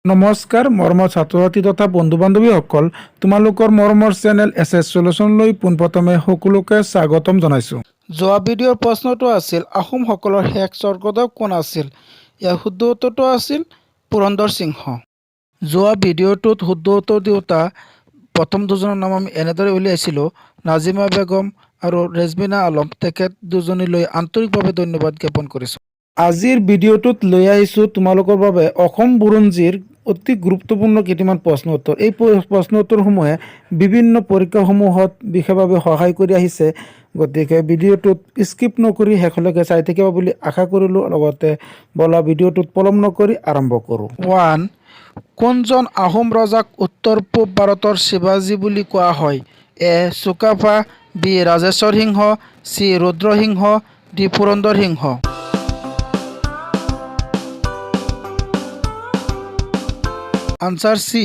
নমস্কাৰ মৰমৰ ছাত্ৰ ছাত্ৰী তথা বন্ধু বান্ধৱীসকল, তোমালোকৰ মৰমৰ চেনেল এছ এছ চলিউশ্যনলৈ পোনপ্ৰথমে সকলোকে স্বাগতম জনাইছোঁ। যোৱা ভিডিঅ'ৰ প্ৰশ্নটো আছিল, আহোমসকলৰ শেষ স্বৰ্গদেউ কোন আছিল? ইয়াৰ শুদ্ধ উত্তৰটো আছিল পুৰন্দৰ সিংহ। যোৱা ভিডিঅ'টোত শুদ্ধ উত্তৰ দিওঁতা প্ৰথম দুজনৰ নাম আমি এনেদৰে উলিয়াইছিলোঁ, নাজিমা বেগম আৰু ৰেজমিনা আলম। তেখেত দুজনীলৈ আন্তৰিকভাৱে ধন্যবাদ জ্ঞাপন কৰিছোঁ। আজিৰ ভিডিঅ'টোত লৈ আহিছোঁ তোমালোকৰ বাবে অসম বুৰঞ্জীৰ অতি গুৰুত্বপূৰ্ণ কেইটিমান প্ৰশ্ন উত্তৰ। এই প্ৰশ্ন উত্তৰসমূহে বিভিন্ন পৰীক্ষাসমূহত বিশেষভাৱে সহায় কৰি আহিছে। গতিকে ভিডিঅ'টোত স্কিপ নকৰি শেষলৈকে চাই থাকিব বুলি আশা কৰিলোঁ। লগতে ব'লা, ভিডিঅ'টোত পলম নকৰি আৰম্ভ কৰোঁ। 1, কোনজন আহোম ৰজাক উত্তৰ পূব ভাৰতৰ শিৱাজী বুলি কোৱা হয়? এ চুকাফা, বি ৰাজেশ্বৰ সিংহ, চি ৰুদ্ৰসিংহ, ডি পুৰন্দৰ সিংহ। আনচাৰ চি,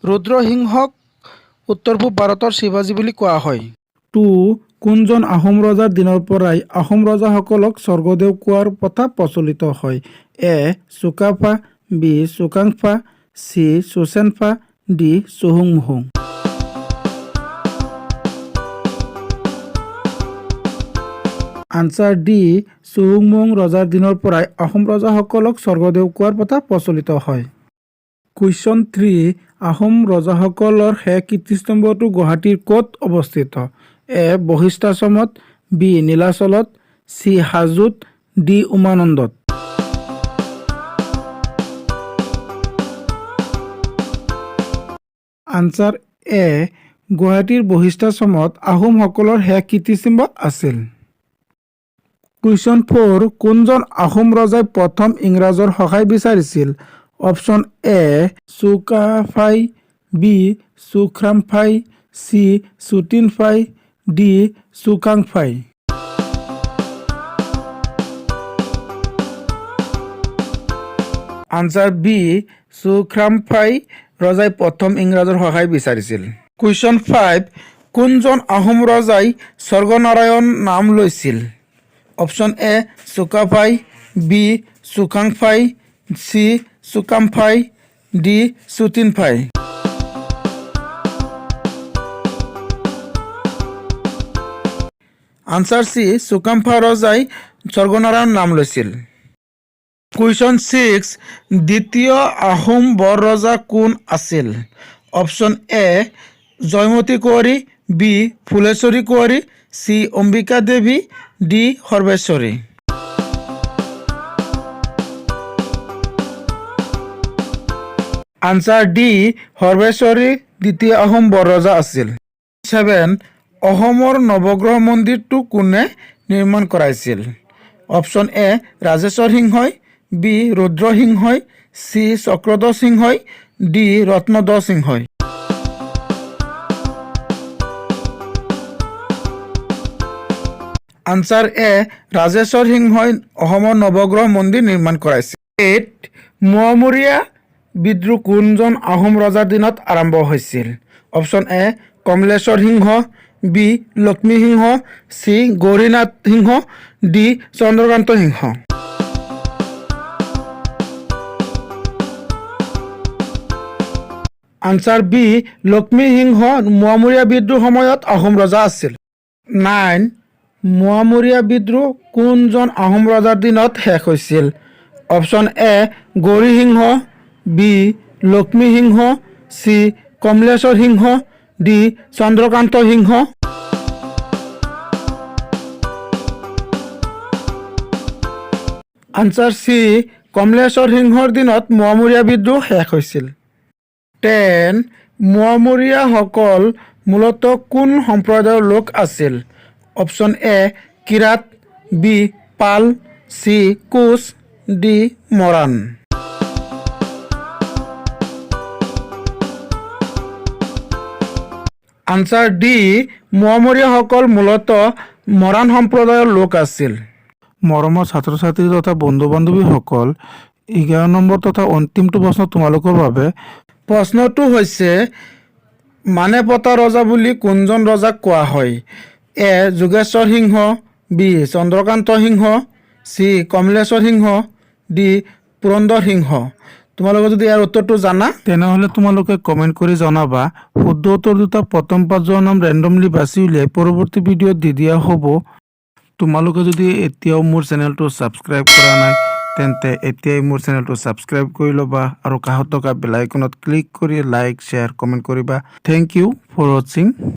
ৰুদ্ৰসিংহক উত্তৰ পূব ভাৰতৰ শিৱাজী বুলি কোৱা হয়। 2, কোনজন আহোম ৰজাৰ দিনৰ পৰাই আহোম ৰজাসকলক স্বৰ্গদেউ কোৱাৰ প্ৰথা প্ৰচলিত হয়? এ Sukaphaa, B চুকাংফা, C Susenphaa, D চুহুংমুহুং। Answer D, চুহুংমুহুং ৰজাৰ দিনৰ পৰাই আহোম ৰজাসকলক স্বৰ্গদেউ কোৱাৰ প্ৰথা প্ৰচলিত হয়। কুৱেশ্যন 3, আহোম ৰজাসকলৰ শেষ কীৰ্তিস্তম্ভটো গুৱাহাটীৰ ক'ত অৱস্থিত? এ বশিষ্ঠাশ্ৰমত, বি নীলাচলত, চি হাজোত, ডি উমানন্দত। আনচাৰ এ, গুৱাহাটীৰ বশিষ্ঠাশ্ৰমত আহোমসকলৰ শেষ কীৰ্তিস্তম্ভ আছিল। কুৱেশ্যন 4, কোনজন আহোম ৰজাই প্ৰথম ইংৰাজৰ সহায় বিচাৰিছিল? অপশ্যন এ চুকাফাই, বি চুখ্ৰামফাই, চি চুটিনফাই, ডি চুকাংফাই। আনচাৰ বি, চুখ্ৰামফাই ৰজাই প্ৰথম ইংৰাজৰ সহায় বিচাৰিছিল। কুৱেশ্যন 5, কোনজন আহোম ৰজাই স্বৰ্গনাৰায়ণ নাম লৈছিল? অপশ্যন এ চুকাফাই, বি চুকাংফাই, চি চুকামফাই, ডি চুটিনফাই। আনচাৰ চি, চুকামফা ৰজাই স্বৰ্গনাৰায়ণ নাম লৈছিল। কুৱেশ্যন 6, দ্বিতীয় আহোম বৰৰজা কোন আছিল? অপশ্যন এ জয়মতী কুঁৱৰী, বি ফুলেশ্বৰী কুঁৱৰী, চি অম্বিকা দেৱী, ডি সৰ্বেশ্বৰী। আনচাৰ ডি, সৰ্বেশ্বৰী দ্বিতীয় আহোম বৰৰজা আছিল। 7, অসমৰ নৱগ্ৰহ মন্দিৰটো কোনে নিৰ্মাণ কৰাইছিল? অপশ্যন এ ৰাজেশ্বৰ সিংহই, বি ৰুদ্ৰসিংহই, চি চক্ৰধ্বজ সিংহই, ডি ৰত্নধ্বজ সিংহই। আনচাৰ এ, ৰাজেশ্বৰ সিংহই অসমৰ নৱগ্ৰহ মন্দিৰ নিৰ্মাণ কৰাইছিল। 8, মোৱামৰীয়া বিদ্ৰোহ কোনজন আহোম ৰজাৰ দিনত আৰম্ভ হৈছিল? Option A Kamaleswar Singha, B Lakshmi Singha, C Gaurinath Singha, D Chandrakanta Singha. Answer B, Lakshmi Singha Moamoria বিদ্ৰোহ সময়ত আহোম ৰজা আছিল। 9, মোৱামৰীয়া বিদ্ৰোহ কোনজন আহোম ৰজাৰ দিনত শেষ হৈছিল? Option A Gauri Singha, B Lakshmi Singha, C Kamaleswar Singha, D Chandrakanta Singha. Answer C, Kamaleswar সিংহৰ দিনত মোৱামৰীয়া বিদ্ৰোহ শেষ হৈছিল। 10, মোৱামৰীয়াসকল মূলতঃ কোন সম্প্ৰদায়ৰ লোক আছিল? Option A Kirat, B Pal, C Koch, D Moran. Answer D, মোৱামৰীয়াসকল মূলতঃ মৰাণ সম্প্ৰদায়ৰ লোক আছিল। মৰমৰ ছাত্ৰ ছাত্ৰী তথা বন্ধু বান্ধৱীসকল, 11 নম্বৰ তথা অন্তিমটো প্ৰশ্ন তোমালোকৰ বাবে। প্ৰশ্নটো হৈছে, মানে পতা ৰজা বুলি কোনজন ৰজাক কোৱা হয়? এ যোগেশ্বৰ সিংহ, বি চন্দ্ৰকান্ত সিংহ, চি কমলেশ্বৰ সিংহ, ডি পুৰন্দৰ সিংহ। তোমালোকে যদি ইয়াৰ উত্তৰটো জানা, তেনেহ'লে তোমালোকে কমেণ্ট কৰি জনাবা। শুদ্ধ উত্তৰ দুটা প্ৰথম পাঁচজনৰ নাম ৰেণ্ডমলি বাছি উলিয়াই পৰৱৰ্তী ভিডিঅ'ত দি দিয়া হ'ব। তোমালোকে যদি এতিয়াও মোৰ চেনেলটো ছাবস্ক্ৰাইব কৰা নাই, তেন্তে এতিয়াই মোৰ চেনেলটো ছাবস্ক্ৰাইব কৰি ল'বা আৰু কাষত থকা বেল আইকনত ক্লিক কৰি লাইক, শ্বেয়াৰ, কমেণ্ট কৰিবা। Thank you for watching.